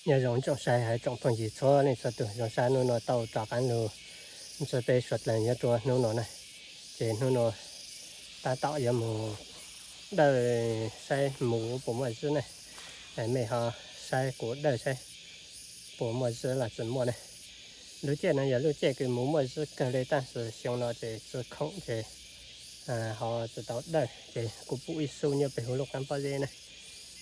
Nyob zoo tsoom saib hab tsoom phooj ywg txhua leej txhua tug, zoo sab hnub no tau rov qaab lug ntsib peb suav dlawg nyob rua hnub no na. Ces hnub no tab tom yuav mus dawj saib muv puas muaj zwb na. Mej ho saib kuv dawj saib puas muaj zwb los tsi muaj na. Lub caij no yog lub caij kws muv muaj zwb kawg le, tab sis xyoo no ces tsi khoom ces ho tsi tau dawj, ces kuv pum ib xub nyob peg huv lub qaab pob zeb na.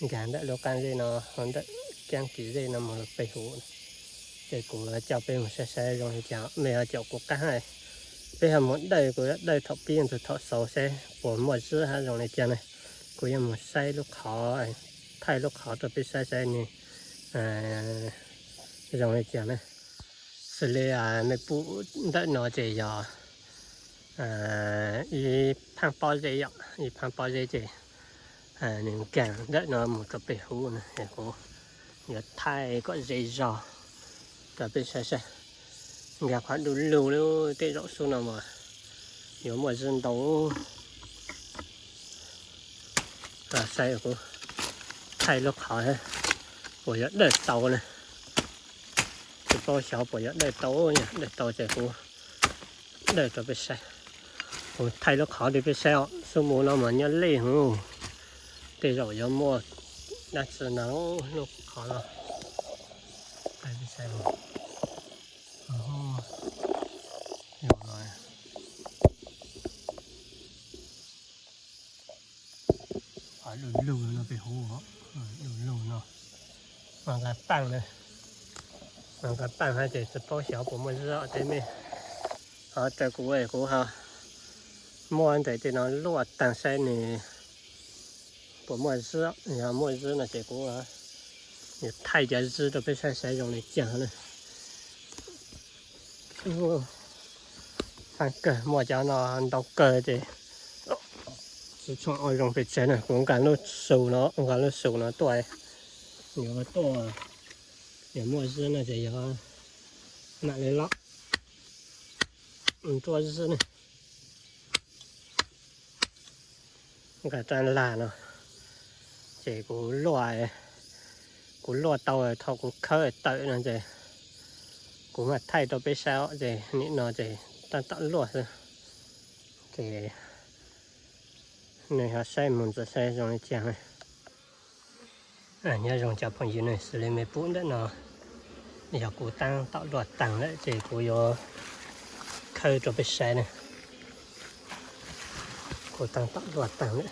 Nkag ntawm lub qaab zeb no, ntawm kaab kis zeb no mus peg huv. Ces kuv coj peb mus saib saib zoo li cas, mej ho caum kuv qaab hab. Peb ho mus dawj, kuv yuav dawj thaum pib txug thaum xaus saib puas muaj zwb hab zoo li cas na. Kuv yuav mus saib lub qhov, thaij lub qhov rau peb saib saib nwg zoo li cas na. Xws li mej pum ntawm no ces yog ib phaab pob zeb yom, ib phaab pob zeb ces nwg nkaag ntawm no mus rau peg huv na, es kuv yuav thaij kom ze zog rau peb saib saib. Nkaag qhov du lug lug tej zaum xub no mas yuav muaj zwb ntau. Saib kuv thaij lub qhov puas yuav dawj tau na. Tsis paub xyov puas yuav dawj tau, yog dawj tau ces kuv dawj rau peb saib. Kuv thaij lub qhov rau peb saib os, xub muv no mas nyob lej hwv. Tej zaum yuav muaj dab tsi no lub qhov no. Thaij peb saib. Qhov du lug no peb hu, du lug no. Mas nqa paaj na, mas nqa paaj hab ces tsis paub xyov puas muaj zwb os tej mej. Ho raws kuv, kuv ho muab ntawm tej no luaj taag saib nws puas muaj zwb. Yog muaj zwb no ces kuv yuav thaij cov zwb rau peb saib saib zoo li cas na. Faaj kawg, muaj cov no ntau kawg ces tsis tshua ua zoo pes tsawg na. Kuv nqa lub xus no, nqa lub xus no tuaj, yuav tuaj, yog muaj zwb no ces yog mam li los nruab zwb ne. Nqa rab lag no ces kuv luaj, kuv luaj tau thaum kuv khawb tawm no ces kuv mam thaij rau peb saib os. Ces nim no ces tab tom luaj xwb, ces nws ho saib mus ntxiv saib zoo li cas. Nyob zoo cov phooj ywg ne, xws li mej pum ntawm no yog kuv tab tom luaj taag lawm ces kuv yuav khawb rau peb saib ne. Kuv tab tom luaj taag lawm,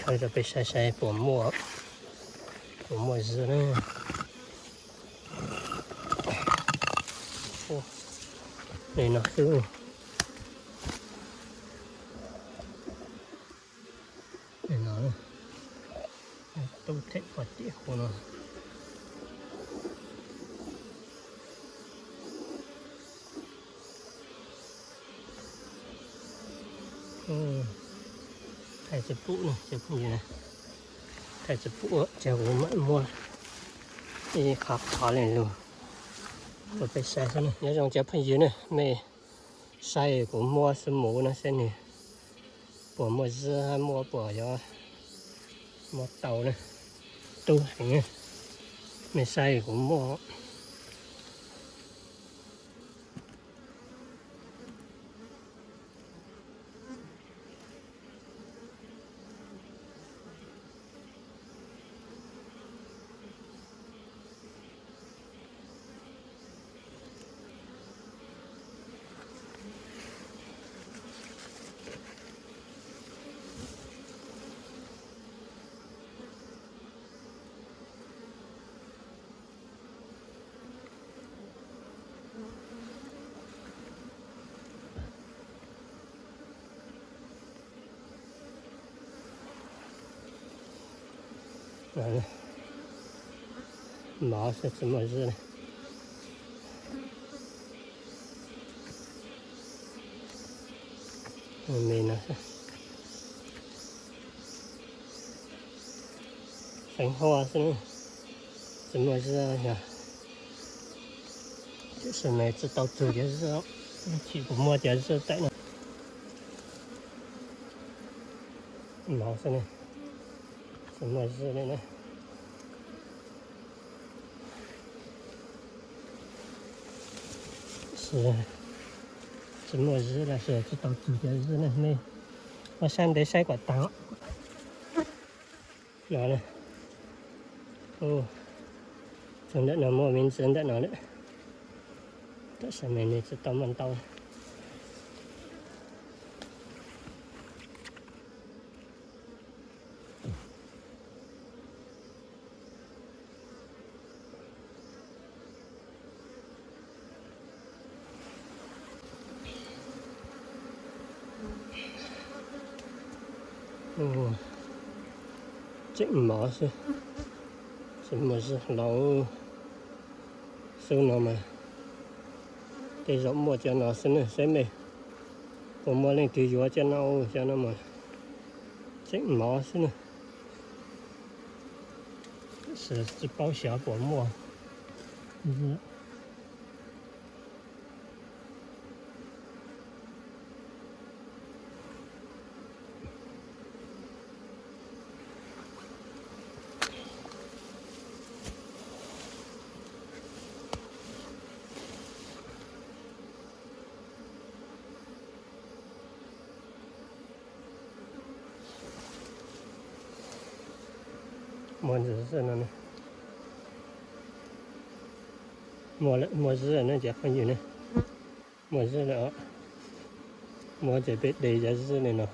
khawb rau peb saib saib puas muaj, puas muaj zwb na. Li no xwb. Li no, tub them pog tim hu no. Thaij tsis pum ne, thaij tsis pum, ces kuv mam muab ib qho qhov le lug rau peb saib xwb ne. Nyob zoo cov phooj ywg ne, mej saib kuv muab xwb mus no saib nws puas muaj zwb hab muab puas yuav muab tau na. Tub heev, mej saib kuv muab. Mov xwb tsis muaj zwb. Me no, feev huaj xwb, tsis muaj zwb yog. Tiam sis mas tsis tau txug cov zwb, ib chim kuv muab cov zwb tawm no. Mov xwb ne, tsis muaj zwb li na. Tsis muaj zib los sis tsis tau txug cov zib ne, nej ua sab ntev saib kom taag. No, txug ntawm no muaj me ntsis ntawm no lawm, tab sis mas nws tsis tau muaj ntau. Tseem mov xwb, tsis muaj zib los. Xub no mas tej zaum muaj cov no xwb ne, saib mej puas muaj leej twg yuav cov no, cov no mas tseem mov xwb na. Tsis paub xyov puas muaj. Muaj ntsis no, muaj lawm, muaj zib lawm ne cov phooj ywg ne. Muaj zib lawm os. Muaj ces peb de cov zib li no.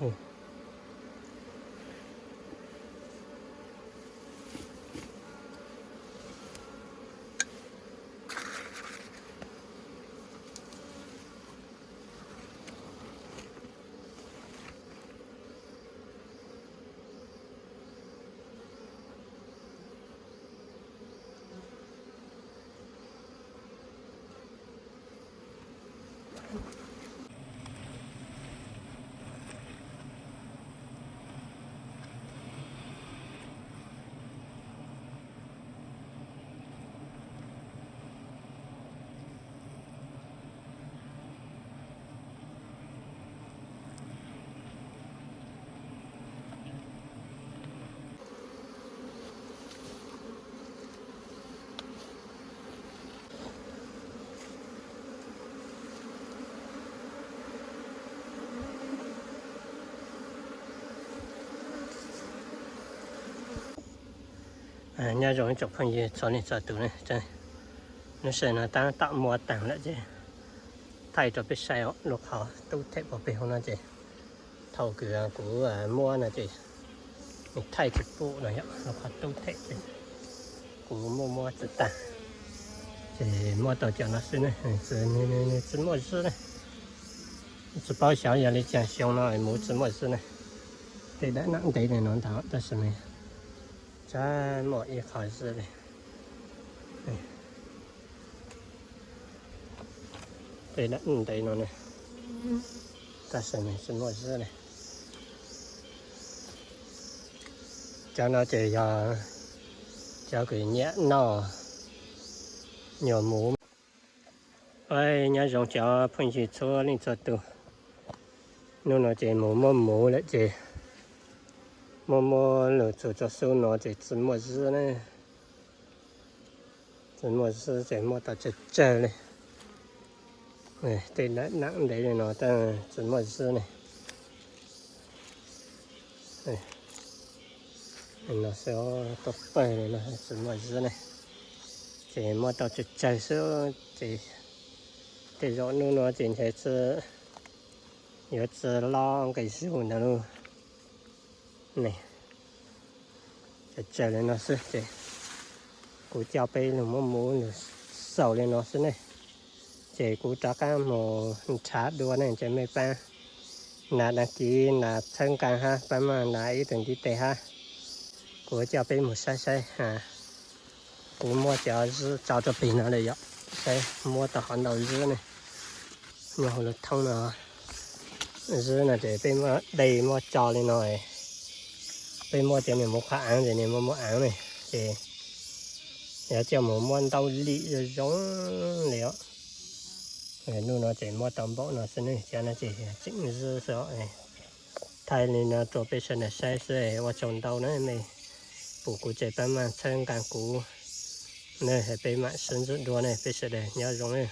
Nyob zoo ib tsoom phooj ywg txhua leej txhua tus ne. Lub sij hawm no tab tom muab taag lawm ces thaij rau peb saib lub qhov tub them puag pem hauv no ces thaum kws kuv muab no ces nws thaij tsis pum no yom, lub qhov tub them ces kuv muab muab tsis tag, ces muab tau cov no xwb ne, nws tsis muaj zib ne. Tsis paub xyov yog li caag xyoo no mus tsis muaj zib ne. Tej dab nam ntev li no ntag tab sis mas tsis muaj ib qho zib li. Tej dab nam ntev no ne, tab sis mas tsis muaj zib li. Cov no ces yog cov kws nyiam noj nyuam muv. Nyob zoo cov phooj ywg txhua leej txhua tus. Hnub no ces mus muab muv lawm ces muab muab lug txug txug xub no ces tsis muaj zib ne. Tsis muaj zib ces muab tau tsawg tsawg li. Tej dab nam ntev li no tab tsis muaj zib ne. No xwb, tuaj pawg li no tsis muaj zib ne. Ces muab tau tsawg tsawg xwb ces tej zaum hnub no ces ntshe tsis, yuav tsis loj nqis zug ntawd lauj. Ne, tsawg tsawg li no xwb ces kuv coj peb lug muab muv lug xaus li no xwb ne. Ces kuv rov qab mus nrhav dua ne, ces mej pab nas dag kiv nas txhawb nqaa hab pab maj nas ib tug ntiv tes hab. Kuv coj peb mus saib saib, kuv muab cov zib tso rau peg no lawm yom, saib muab tau qhov ntau zib ne. Nyob hauv lub thoob no, zib no ces peb muab de muab tso li no, peb muab cov niag muv qhuav aav ces niag muab muab aav ne, ces yuav coj mus muab ntau lim zoo zoo li os. Hnub no ces muab tau npaum no xwb ne, cov no ces tseem zib xwb os. Thaij li no rau peb sawv daws saib xwb, ua tsaug ntau na mej pum kuv ces pab maj txhawb nqaa kuv na, peb mam sib ntsib dua ne, peb sawv daws nyob zoo na.